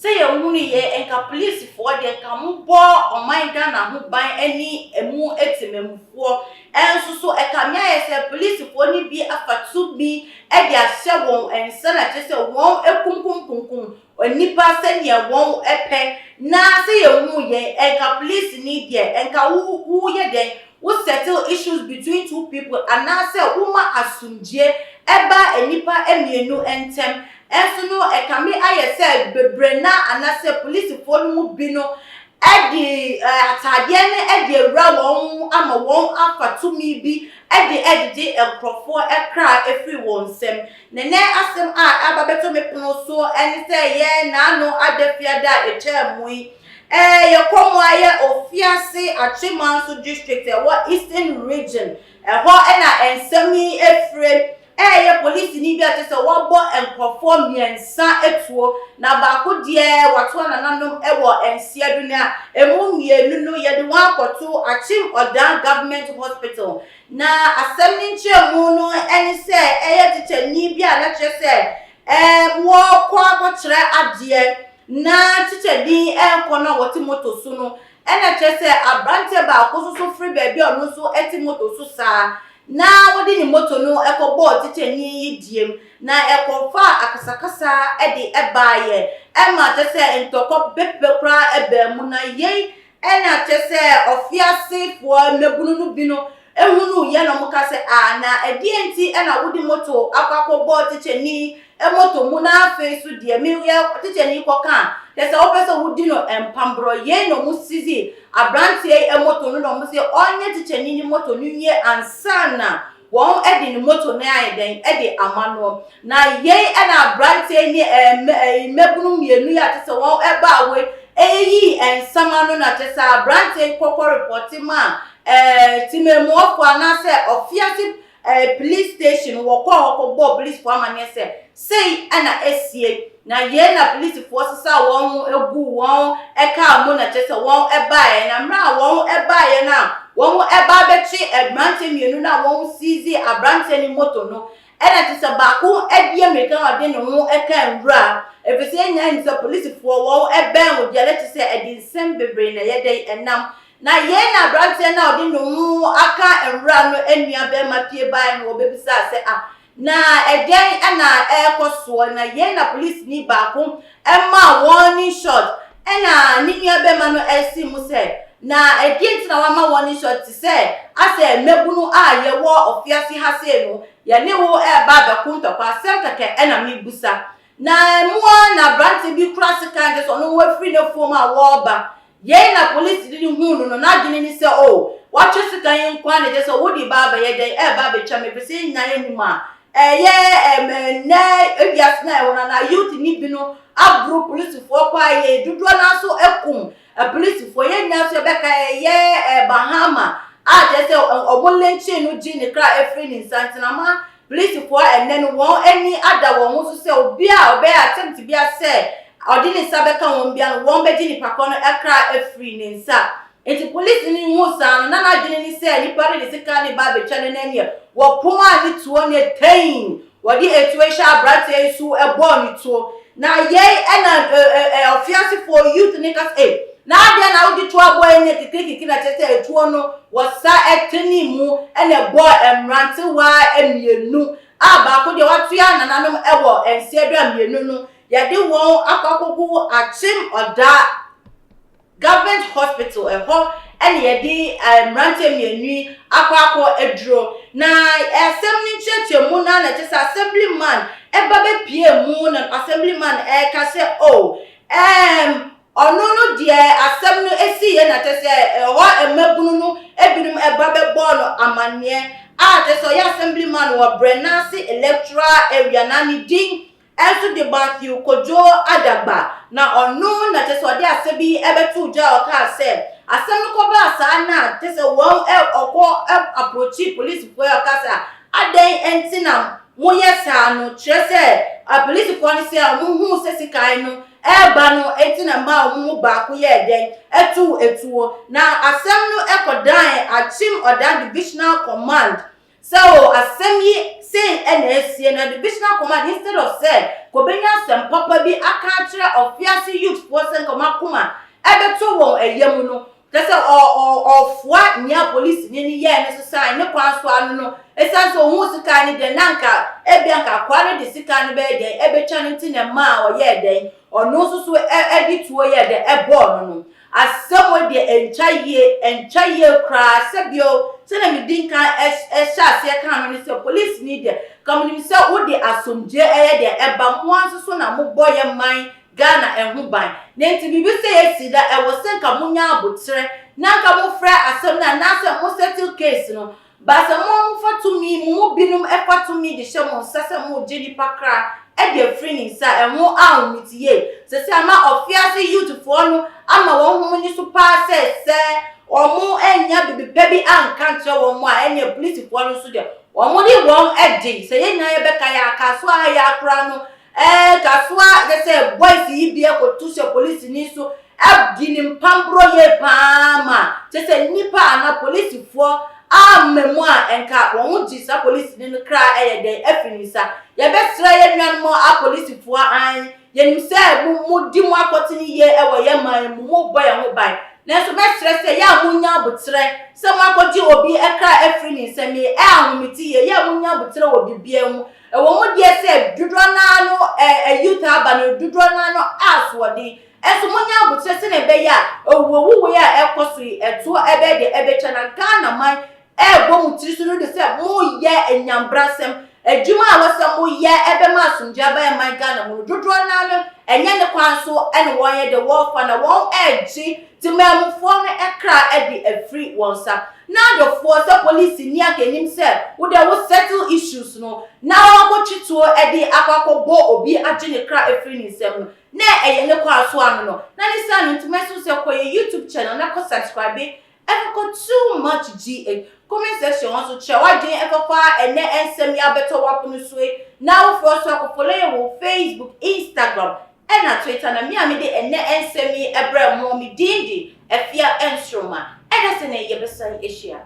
Sɛ yɛhunu yɛ nka polisifoɔ deɛ nka mo bɔ ɔman Ghana ho ban ɛne ɛmu temamufoɔ ɛnso so ɛkame ayɛ sɛ polisifoɔ no bi afa tumi ɛde ahyɛ wɔn nsa na kyerɛ sɛ wɔn akunkum kunkum nnipa sɛdeɛ wɔn pɛ. Na sɛ yɛhunu yɛ nka polisini deɛ nka wo woyɛ dɛn, wo settle issues between two people anaasɛ woma asomdwie ɛba nnipa mmienu ntɛm. Nso no ɛkame ayɛ sɛ bebree no ara anaasɛ polisifoɔ no mu bi no de ataadeɛ no de awura wɔn ho ama wɔn afa tumi bi de agyegye nkurɔfoɔ kra afiri wɔn nsam. Na nnɛ asɛm a aba bɛtɔ me pono so ne sɛ yɛn naano adafiada a ɛtwaa mu yi, yɛkɔ mu ayɛ Ofiase Akyemanso District ɛwɔ Eastern Region, ɛhɔ na nsɛm yi afire. Ɛyɛ polisini bi a kyerɛ sɛ wabɔ nkurɔfoɔ mmiɛnsa tuo, na baako deɛ watoa nananom wɔ nsia du, na ɛmu mmienu no yɛde wɔn akɔto Akyem Odan Government Hospital. Na asɛm no nkyerɛmu no ne sɛ ɛyɛ tikyani bi a na kyerɛ sɛ ɛɛm wɔrekɔ akɔkyerɛ adeɛ na tikyani ɛrekɔ no a wɔte moto so no, ɛna kyerɛ sɛ aberanteɛ baako nso so firi baabi a ɔno nso te moto so saa na wɔde ne moto no kɔbɔɔ tikyani yi deam, na ɛkɔfaa akasakasa de baeɛ, ɛma kyerɛ sɛ ntɔkwa pɛpɛpɛ koraa baa mu. Na yei na kyerɛ sɛ ɔfeasefoɔ mmabunu no bi no hunuiɛ na wɔka sɛ, Ah, na ɛdeɛn nti na wode moto akɔ akɔbɔ tikyani moto mu, na afei nso deɛ meyɛ tikyani kɔka a, kyerɛ sɛ wopɛ sɛ wodi no mpamborɔ. Yei na wɔsisii Abranteɛ yi moto no na wɔn se ɔnyɛ tikyani ne moto no nwie ansa na wɔn de ne moto no ayɛ dɛn de ama noɔ. Na yei na abranteɛ yi ne ɛɛ mmabunu mmienu yi a kyerɛ sɛ wɔn ɛbaa hɔ yi ɛyiyii nsɛm ano na kyerɛ sɛ abranteɛ yi kɔkɔ repɔte maa ɛɛ temamuafoɔ anaasɛ ɔfiase Ɛɛ police station wɔkɔɔ hɔ kɔbɔɔ polisfoɔ amaneɛ sɛ sei na asie, na yei na polisifoɔ sesaa wɔn ho guu wɔn kaa mu na kyerɛ sɛ wɔn baeɛ. Na mmerɛ a wɔn baeɛ no a wɔn ba abɛkye mmeranteɛ mmienu no a wɔn siizii aberanteɛ no moto no, ɛna kyerɛ sɛ baako adi mmirika na ɔde ne ho kaa nwura, ɛfiri sɛ yɛn nyinaa nim sɛ polisifoɔ wɔn bɛn wo deɛ na kyerɛ sɛ ɛde nsɛm bebree na ɛyɛ dɛn ɛnam. Na yei na aberanteɛ no a ɔde ne ho aka nwura no nua barima pue baeɛ no ɔbɛbisaa sɛ, Ah, na ɛdeɛn na ɛrekɔ soɔ? Na yei na polisini baako maa warning shot, ɛna ne nua barima no see mu sɛ, Na ɛdeɛn nti na wama warning shot te sɛ asɛ mmabunu a yɛwɔ ɔfiase ha sei no, yɛne wo reba abɛko ntɔkwa? Asɛm kɛkɛ na merebisa. Na ɛmu ara na aberanteɛ bi kura sekan kyerɛ sɛ ɔno wafiri n'afuom a wɔreba. Yei na polisini no huu no no, n'adwene ne sɛ, Oh, watwe sekan yi nko ara na ɛkyerɛ sɛ wode ba abɛyɛ dɛn? Ɛreba abɛtwa me, ɛfiri sɛ yɛn nyinaa yɛnim a ɛyɛ ɛm ɛnnɛ wiase no a yɛwɔ no anaa youth no bi no aboro polisifoɔ paa yie, dodoɔ no ara nso akum apolisifoɔ. Yɛn nyinaa nso yɛbɛka ɛyɛ ɛ Bahama a kyerɛ sɛ wɔn lynching no gyee ne kra firii ne nsa nti na ama Polisifoɔ a ɛnnɛ no wɔn ani ada wɔn ho so sɛ obiara a ɔbɛyɛ attempt biara sɛ ɔde ne nsa bɛka wɔn biara no wɔn bɛgye nipa korɔ no kra afiri ne nsa. Nti polisini no huu saa no na n'adwene ne sɛ nipa no de sekan reba abɛtwa no na ɛneɛ wɔpomaa ne tuo ne tɛnn wɔde etuo yi hyɛ aberanteɛ yi so bɔɔ ne tuo. Na yei na ɔfiasefoɔ youth no ka sɛ ei na adeɛ na wode tuo abɔ yɛn ne kikirikiki na kyerɛ sɛ etuo no wɔsa tene mu na ɛbɔɔ mmerantewa mmienu a baako deɛ watoa nananom wɔ nseɛdwa mmienu no yɛde wɔn akɔ akɔgu Akyem Ɔda Government Hospital, ɛhɔ na yɛde mmeranteɛ mmienu yi akɔ akɔ aduro. Na asɛm no nkyerɛkyerɛmu no ara na kyerɛ sɛ Assemblyman ɛba bɛpue mu na Assemblyman ɛreka sɛ oh, ɛɛm, ɔno no deɛ asɛm no esiiɛ na kyerɛ sɛ ɛhɔ mmabunu no ebinom ɛba bɛbɔɔ no amanneɛ a kyerɛ sɛ ɔyɛ Assemblyman wɔ Brɛnase Electoral Area na ne din Nso de Matthew Kojo Adagba, na ɔno na kyerɛ sɛ ɔde asɛm bi bɛtoo dwa a ɔkaa sɛ asɛm no kɔbaa saa no a kyerɛ sɛ wɔn ɔkɔ approachi polisifoɔ a ɔkaa sɛ adɛn nti na moyɛ saa no? Kyerɛ sɛ apolisifoɔ no sɛ ɔmo huu sɛ sekan no ɛreba no enti na mmaa ɔmo mu baako yɛɛ dɛn ɛtoo etuo. Na asɛm no ɛkɔdan Akyem Ɔdan Divisional Command sɛ o asɛm yi sei ɛna esie. Na Divisional Command, instead of sɛ kɔbɛnya asɛm papa bi aka akyerɛ Ɔfiase youthfoɔ sɛ nkɔmɔ akoma ɛbɛto wɔn ɛyam no, kyerɛ sɛ ɔ ɔ ɔfoa nea polisini no yɛɛ no so san ne kwan so ano no, ɛsiane sɛ ohun sika no deɛ, na nka ebia nka akoa no de sika no bɛyɛ dɛn ɛbɛtwa no nti na mmaa a ɔyɛɛ dɛn ɔno nso so ɛde tuo yɛɛ dɛn ɛbɔɔ no. Asɛm wɔ deɛ ɛntwa yie, ɛntwa yie koraa. Sɛbio sɛdeɛ medi nkan ɛhyɛ aseɛ kan no ne sɛ polisini deɛ, kamunim sɛ wode asomdwe ɛyɛ deɛ ɛba mmoa nso so na mobɔ yɛ man Ghana ɛho ban. Na nti biribi sɛ yɛsi da, ɛwɔ sɛ nka monya abotrɛ na nka mofrɛ asɛm no anaasɛ mo settle case no baasa. Mo mofa tumi mo mu binom ɛfa tumi de hyɛ mo nsa sɛ mo gye nipa kra ɛde afiri ne nsa. Ɛho ahomete yie sɛ ama Ɔfiase youthfoɔ no ama wɔn ho ni so paa sɛ wɔn anya bibi pɛ bi anka nkyerɛ wɔn mu a, ɛnea polisifoɔ no nso deɛ wɔn de wɔn ɛde sɛ yɛn nyinaa yɛbɛka yɛ akaso a yɛ akora no kasoa kyɛ sɛ boys yi bi ɛkɔto hyɛ polisi so ɛdi ne mpamborɔ yie paa ma kyɛ sɛ nipa ana polisifoɔ ama mu a nka wɔn gye saa polisini no kra ɛyɛ dɛn afiri ne nsa. Yɛbɛsrɛ yɛn nuanom apolisifoɔ an yɛnim sɛ mo di mo akɔtene yie ɛwɔ yɛn man mu, mo bɔ yɛn ho ban, nanso mɛsrɛ sɛ yɛ a monya abotrɛ sɛ mo akɔgye obi ɛkra afiri ne nsam yi ɛ ahomete yie. Yɛ a monya abotrɛ wɔ biribiara mu, ɛwɔ mu deɛ sɛ dodoɔ naa no ɛ ɛ youth aba no dodoɔ naa no asoɔden, ɛnso monya abotrɛ sɛnea ɛbɛyɛ a owuowuo a ɛkɔ so yi ɛtoɔ ɛbɛyɛ deɛ ɛbɛtwa. Na Ghana man ɛɛbɔ mo tiri so no de sɛ moyɛ anyambrasɛm adwuma a wɔsɛ moyɛ ɛbɛma asomdwe aba ɛman Ghana mu no, dodoɔ naa no ɛnyɛ ne kwan so ɛna wɔnyɛ de wɔfa na wɔn ɛregye temaamufoɔ no ɛkra ɛde afiri wɔn nsa. Na adɔfoɔ, sɛ polisi ni aka anim sɛ wode wo settle issues no na wɔakɔtwi tuo ɛde akɔ akɔbɔ obi agye ne kra afiri ne nsam no, na ɛyɛ ne kwan so ano no. Na ne saa no ntoma so sɛ kɔ yɛ YouTube channel na kɔ subscribe ɛkɔkɔ Too Much GH. Comment section hɔ nso, kyerɛ w'adwene ɛfɔfa ɛnɛ nsɛm yi abɛtɔ w'apono so yi. Na awofoɔ so akɔfollow yɛ wɔ Facebook, Instagram ɛna Twitter. Na me a mede ɛnɛ nsɛm yi ɛbrɛ mo, me din de Afia Nsoroma. Ɛda sɛ ne yɛbɛsan ahyia.